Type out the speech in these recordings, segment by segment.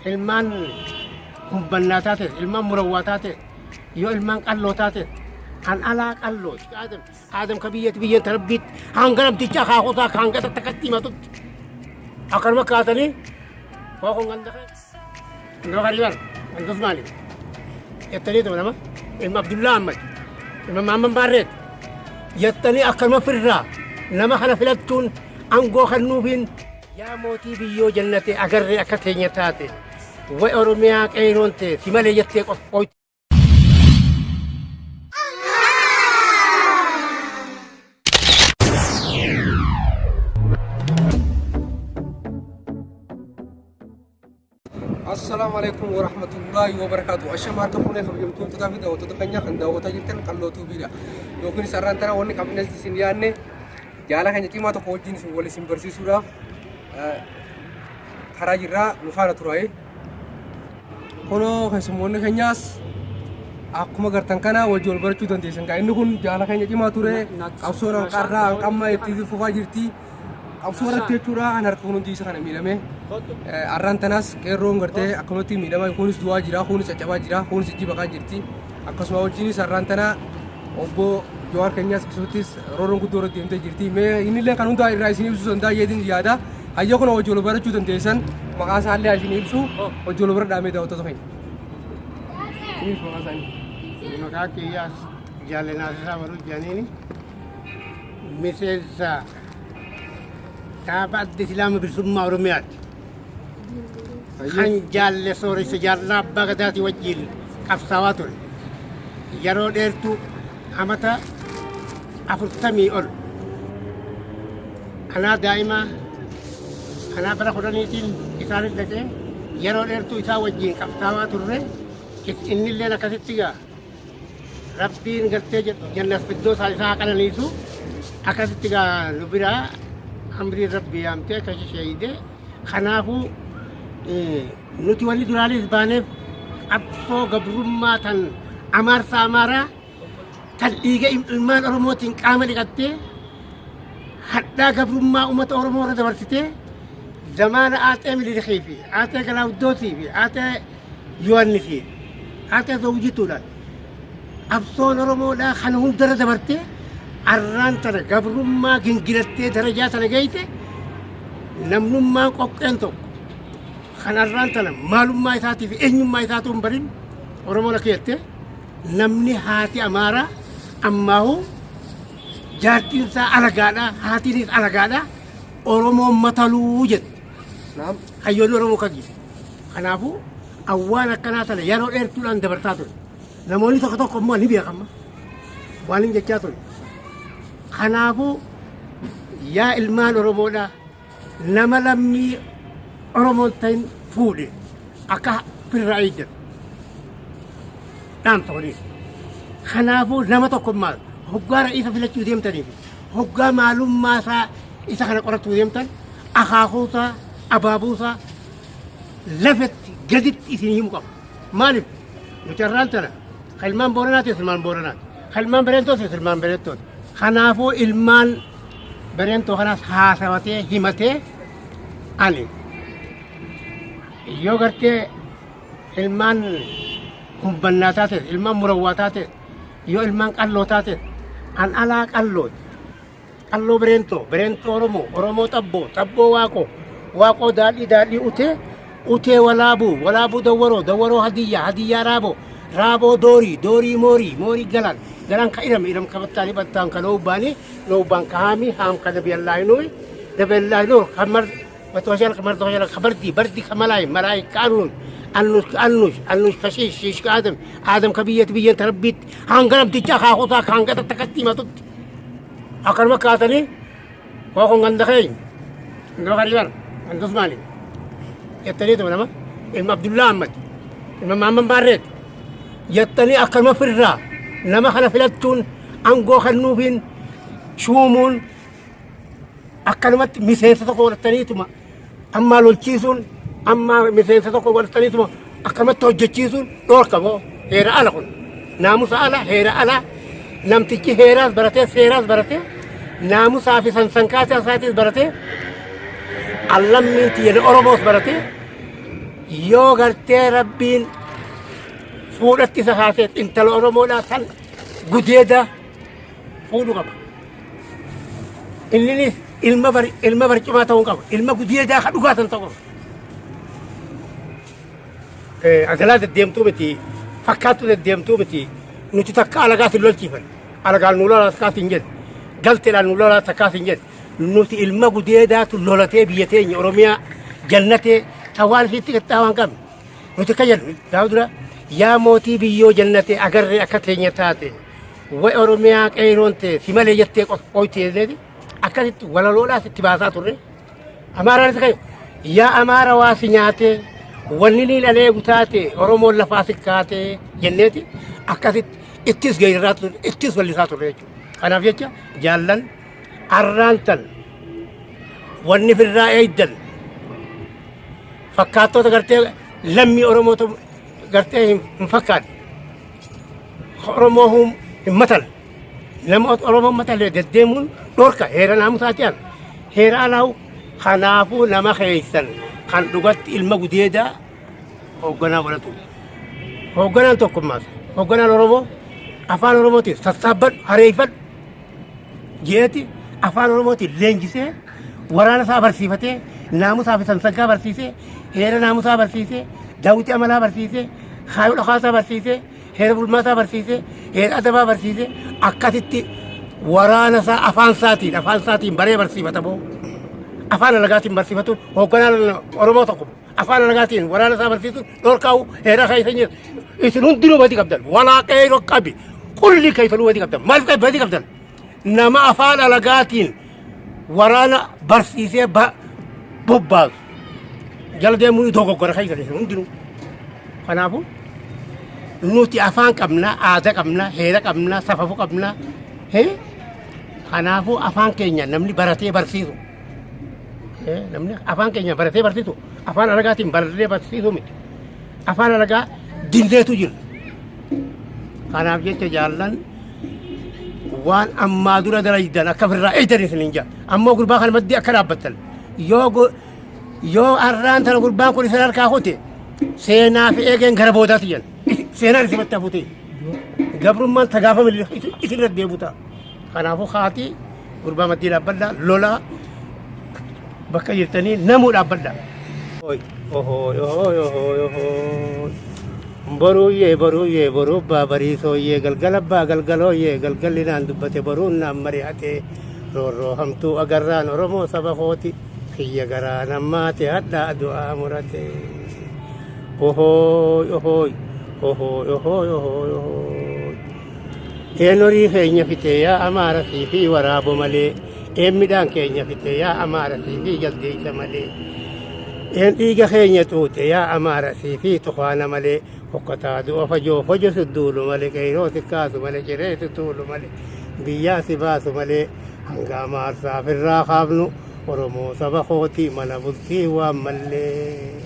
Ilmaan humbannaa taate, ilmaan murawwaa taate, yoo ilmaan qalloo taate, kan alaa qallooti. Aadam, Aadam ka biyyatti biyyeen tarabbiitti hanga namticha akaakuusaa ka hanga takkatti himatutti. Akkanuma kaasanii waa kun ganda kee. Ganda kariibar, ganda Usmaani. Jettanii tuma nama ilma Abdullaa Ahmad, ilma Maamman Baarreet. Jettanii akkanuma firraa nama kana filachuun aangoo kennuufiin Yaa mootii biyyoo jannate agarree akka teenya taate way Oromiyaa qeeyroon tee si malee jettee qophooyte. Assalaamu alaikum warahmatullaahi wabarakaatu. Ashama harka fuunee kabajamtoota fi daawwattoota keenya kan daawwataa jirtan Qalloo Tuubiidha. Yookiin sararaan tana wanni qabnes isin yaadne jaala keenya cimaa tokko wajjin isin wal isin barsiisuudhaaf karaa jirraa nu faana turaa'e. Kunoo keessummoonni keenyaas akkuma gartan kana wajji wal barachuu dandeessan. Gaa inni kun jaala keenya cimaa ture qabsoon hanqarraa hanqamma itti fufaa jirti. Qabsoo irratti jechuudha kan harka kun hundi isa kana miidhame. Arraan tanaas qeerroon gartee akkanumatti miidhama kunis du'aa jira kunis caccabaa jira kunis ijji baqaa jirti. Akkasuma wajjinis arraan tana obbo Jawaar keenyaas keessattis roorroon guddoo irra deemtee jirti. Mee innillee kan hundaa irraa isin ibsuu danda'a jedhin yaada. Hayya kun hojii wal barachuu dandeessan maqaa isaallee isin ibsu hojii wal bara dhaamee daawwattoota keenya. Isinis maqaa isaanii. Maqaa kiyyaas jaalinaasisaa baruu jedhaniini miseensa dhaaba adda islaama bilisummaa Oromiyaati. Kan jaalle sooressa jaallaa abbaa gadaatii wajjin qabsaawaa ture. Yeroo dheertuu amata 40 ol. Anaa daa'imaa anaa bara 10tiin isaanis dhaqee yeroo dheertuu isaa wajjin qabsaawaa turre innilleen akkasitti gaa Rabbiin gartee jannas fiddoo isaa isaa haa qananiisu. Akkasitti gaa nu biraa amriin Rabbi yaamtee akkasi sheeyide. Kanaafuu nuti wanni duraanis baaneef qabsoo gabrummaa tan amaarsa amaaraa tan dhiiga ilmaan Oromootiin qaama dhiqattee hadhaa gabrummaa uummata Oromoo irra dabarsitee zamaana Aaxee Minilikii fi Aaxee Galaawuddootii fi Aaxee Yohaannisii Aaxee Zawjituudhaan qabsoon Oromoodhaa kana hundarra dabartee arraan tana gabrummaa gingilattee darajaa tana geeyse namnummaan qoqqeen tokko kan arraan tana maalummaa isaatii fi eenyummaa isaatu hin barin Oromoon akka jette namni haati Amaaraa ammaahu jaartiin isaa alagaadha haatiinis alagaadha Oromoon mataluu jette. Naam. Hayyoonni Oromoo kan jedhe. Kanaafuu awwaan akkanaa tana yeroo dheertuudhaan dabarsaa ture. Namoonni tokko tokko immoo ni beekama. Waan hin jechaa ture. Kanaafuu yaa ilmaan Oromoodhaa nama lammii Oromoon ta'in fuudhe akka firraa eeggan dhaamsa waliin. Kanaafuu nama tokko maal hoggaa ra'iisa filachuu deemtaniif hoggaa maalummaa isaa isa kana qorachuu deemtan akaakuu isaa abaabuu isaa lafatti gaditti isin himu qaba. Maaliif nuti har'aan tana kan ilmaan Booranaatis ilmaan Booranaati. Kan ilmaan Bareentoos ilmaan Bareentooti. Kanaafuu ilmaan Bareentoo kanaas haasawatee himatee ani yoo gartee ilmaan humbannaa taate ilmaan murawwaa taate yoo ilmaan qalloo taate an alaa qallooti. Qalloo Bireentoo, Bireentoo Oromoo, Oromoo Xabboo, Xabboo Waaqoo, Waaqoo Daadhii, Daadhii Utee, Utee Walaabuu, Walaabuu Dawwaroo, Dawwaroo Hadiyyaa, Hadiyyaa Raaboo, Raaboo Doorii, Doorii Moorii, Moorii Galaan, Galaan ka Iram, Iram ka Battaanii, Battaan ka Loobaanii, Loobaan ka Haamii, Haam ka Nabiyallaahi Nuuhi, Nabiyallaahi Nuuh, ka Mar, Matoshal ka Mardoshal ka Bardii, Bardii ka Malaay, Malaay ka Annush, Annush ka Annush, Annush ka Shiish, Shiish ka Aadam, Aadam ka biyyatti biyyeen tarabbiitti, hanga namticha akaakuu isaa ka hanga takkatti himatutti. Akkanuma kaasanii waa kun ganda keenya ganda Kariibar ganda Usmaani jettanii tuma nama ilma Abdullaa Ahmad ilma Maamman Baarreet jettanii akkanuma firraa nama kana filachuun aangoo kennuufiin shuumuun akkanumatti miseensa tokko godhataniituma ammaa lolchiisuun ammaa miseensa tokko godhataniituma akkanumatti hojjechiisuun dhoorka moo heera ala kun naamusa ala heera ala namtichi heeraas baratee seeraas baratee naamusaa fi sansankaata isaatiis baratee allammiin tiyya Oromoos baratee Yoo gartee Rabbiin fuudhatti isa kaasee intala Oromoodhaa tan gudeeda fuudhuu qaba. Inninis ilma bar ilma barcumaa ta'uu qaba. Ilma gudeedaa ka dhugaa san ta'uu qaba. Agalaa deddeemtuu miti, fakkaattuu deddeemtuu miti. Nuti takka alagaas hin lolchiifan. Alagaan nu lolaa takkaas hin jedhu. Galteedhaan nu lolaa takkaas hin jedhu. Nuti ilma gudeedaatu lolatee biyya teenya Oromiyaa jannatee tawaan isiitti qixxaawaa hin qabne. Nuti akka jennu gaafa dura yaa mootii biyyoo jannatee agarree akka teenya taate wayi Oromiyaa qeeyroon tee si malee jettee qoytee akkasitti walaloodhaas itti baasaa turre. Amaaraanis akka yaa Amaara waa si nyaatee wanni niin aleegu taate Oromoon lafaa si kaatee jenneeti akkasitti ittis geerraa turre ittis wallisaa turre jechuudha. Kanaaf jecha jaallan arraan tan wanni firraa eeydan fakkaattota gartee lammii Oromoo gartee hin fakkaanne Oromoo hin matan nama Oromoo matalee deddeemuun dhorka heera naamusaati ala heera alaawu kanaafuu nama keessan kan dhugatti ilma gudeedaa hoogganaa godhatu. Hoogganaan tokkummaas hoogganaan Oromoo afaan Oromootiin sassaabbadhu hareeffadhu jeeti afaan Oromootiin leenjisee waraana isaa barsiifatee naamusaa fi sansaggaa barsiisee heera naamusaa barsiisee daawwitii amalaa barsiisee kaayoo dhokaasaa barsiisee heera bulmaataa barsiisee heera adabaa barsiisee akkasitti waraana isaa afaan isaatiin baree barsiifata moo afaan alagaatiin barsiifatuun hoogganaan Oromoo tokko afaan alagaatiin waraana isaa barsiisuun dhorkaa'u heera keessa hin jiru. Isin hundinuu badii qabdan. Walaa qeeroo qabi. Qulli keessanuu badii qabdan. Maaliif badii qabdan? Nama afaan alagaatiin waraana barsiisee bobbaasu. Jala deemuun dogoggora keessa isin hundinuu. Kanaafuu nuti afaan qabna, aadaa qabna, heera qabna, safafu qabna. Kanaafuu afaan keenya namni baratee barsiisu. Namni afaan keenya baratee barsiisu afaan alagaatiin baratee barsiisu miti. Afaan alagaa dindeetu jira. Kanaaf jecha jaallan waan ammaa dura dalaydan akka ofirraa eegdan isin hin jaa. Ammoo gurbaa kana maddii akka dhaabbattan yoo arraan tana gurbaan kun isin harkaa kute seenaa fi eegeen gara boodaati jedhan. Seenaan isin hafute. Gabrummaan tagaafame isin irra deebi'u ta'a. Kanaafuu haatii gurbaa maddii dhaabbadhaa lolaa bakka jirtanii namuu dhaabbadhaa. Ohooy ohooy ohooy ohooy. Boruuyyee boruuyyee boruubbaa bariisooyyee galgalabbaa galgalooyyee galgalli naan dubbate boruun naan mari'ate roorroo hamtuu agarraan Oromoo saba kooti kiyya garaa nammaate hadhaa du'aa murate. Ohooy ohooy ohooy ohooy ohooy ohooy. Een horii keenya fixee yaa Amaara siifi waraabo malee. Een midhaan keenya fixee yaa Amaara siifi jaldeessa malee. Een dhiiga keenya xuuxe yaa Amaara siifi tukaana malee. Hokkataa du'a fajoo fojo sudduulu malee qeyroo si kaasu malee ciree si tuulu malee biyyaa si baasu malee hanga Amaarsaaf irraa kaafnu Oromoo saba kooti mana bultii waan mallee.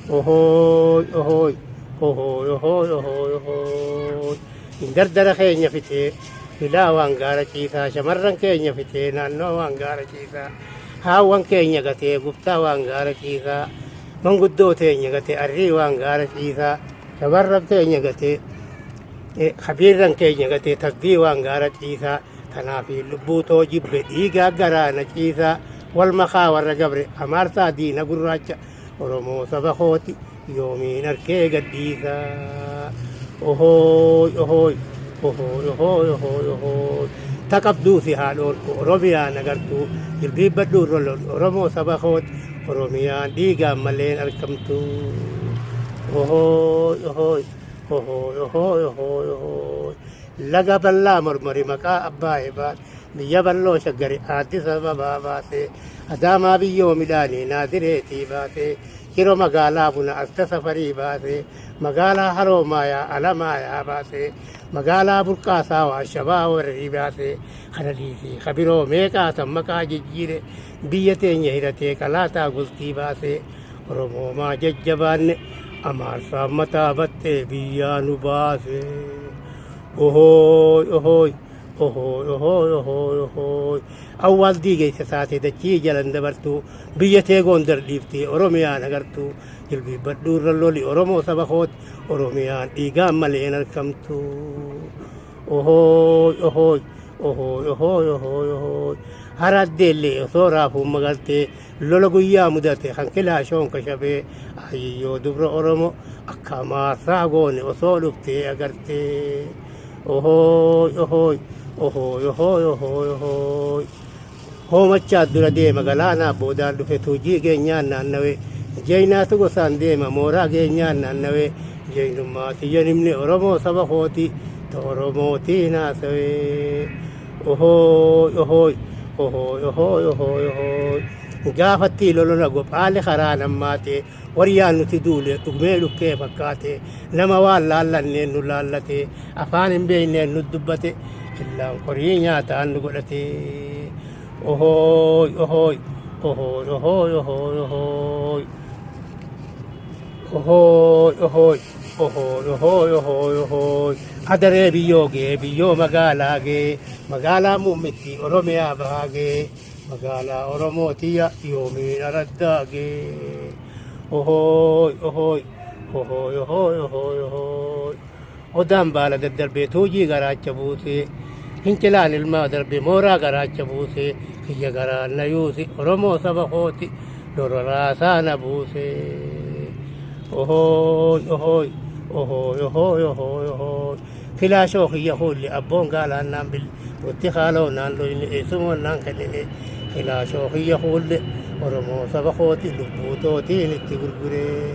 Ohooy ohooy ohooy ohooy ohooy ohooy. Dardara keenya fixee filaa waan gaara ciisaa shamarran keenya fixee naannoo waan gaara ciisaa haawwan keenya gatee gubtaa waan gaara ciisaa manguddoo teenya gatee arrii waan gaara ciisaa shamarran keenya gatee kabiirran keenya gatee tasbii waan gaara ciisaa tanaaf lubbuu too jibbe dhiigaa garaana ciisaa wal makaa warra gabre amaarsaa diina gurraacha Oromoo saba kooti yoomiin arkee gadhiisaa. Ohooy ohooy ohooy ohooy ohooy ohooy. Taqabduu si haa dhoorku Oromiyaan agartuu jilbiibbadhuu lolol Oromoo saba kooti Oromiyaan dhiigaan maleen argamtu. Ohooy ohooy ohooy ohooy ohooy ohooy. Laga bal'aa mormori maqaa abbaa ebaan biyya bal'oo shaggari Addis Ababaa baasee Adaamaa biyyoo midhaanii Naazireetii baasee Shiro magaalaa buna asta safarii baasee magaalaa Haroomayaa Alamaayaa baasee magaalaa burqaa saawaa Shabaa warrii baasee kana dhiisii kabiroo meeqaa tan maqaa jijjiire biyya teenya hiratee qalaataa gultii baasee Oromoomaa jajjabaanne Amaarsaan mataa baxxee biyyaa nu baase. Ohooy ohooy ohooy ohooy ohooy ohooy. Awwaal diigeessa taate dachii jalan dabartuu biyya tee Gondar dhiiftee Oromiyaan agartuu Jilbiibbadhuu irra loli Oromoo saba kooti. Oromiyaan dhiigaan malee hin argamtu. Ohooy ohooy ohooy ohooy ohooy ohooy. Haraddeellee osoo raafuun magaltee lola guyyaa mudate kan kilaashoon kashabee ayiyyoo dubra Oromoo akka maarsaa goone osoo dhuftee agartee. Ohooy ohooy ohooy ohooy ohooy ohooy. Hoomachaa dura deema galaanaa boodaan dhufe tuujii geenyaan naannawee jeeynaatu gosaan deema mooraa geenyaan naannawee jeeynummaa tiyyan himne Oromoo saba kooti ta Oromootiin haasawee. Ohooy ohooy ohooy ohooy ohooy ohooy. Gaafattii lolola gophaale karaa nammaatee waryaan nuti duule dhugmee dhukkee fakkaate nama waan laallanneen nu laallate afaan hin beekneen nu dubbate illaan qorii nyaataan nu godhate. Ohooy ohooy ohooy ohooy ohooy ohooy. Ohooy ohooy ohooy ohooy ohooy ohooy. Adaree biyyoo gee biyyoo magaalaa gee magaalaa muummittii Oromiyaa bahaa gee magaalaa Oromoo tiyya yoomiin araddaa gee. Ohooy ohooy ohooy ohooy ohooy ohooy. Odaan baala daddarbee tuujii garaacha buusee hincilaan ilmaa darbe mooraa garaacha buusee kiyya garaan na yuusi Oromoo saba kooti loloraasaa na buusee. Ohooy ohooy ohooy ohooy ohooy ohooy. Kilaashoo kiyya kuulli abboon gaalaan naan bille gotti haaloo naan dhoyne eessumoon naan kennine kilaashoo kiyya kuulle Oromoo saba kooti lubbuu tootiin itti gurguree.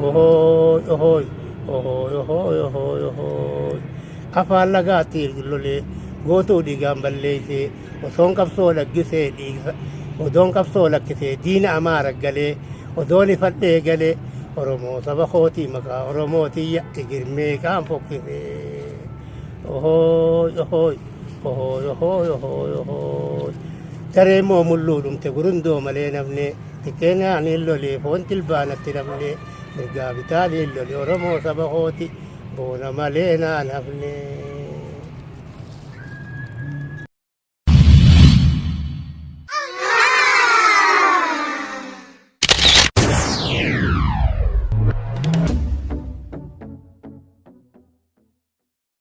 Ohooy ohooy ohooy ohooy ohooy ohooy. Afaan lagaatti lolee gootuu dhiigaan balleessee osoon qabsoo laggisee dhiigsa odoon qabsoo lakkisee diina amaara galee odoon ifadhee galee Oromoo saba kootii maqaa Oromoo tiyya igirmee kaan fokkisee. Ohooy ohooy ohooy ohooy ohooy ohooy. Daree moo mulluu dhumte gurundoo malee namne xiqqeenaan hin lolee foon tilbaanatti namne mirgaa bitaan hin lole Oromoo saba kooti boona malee naan hafne.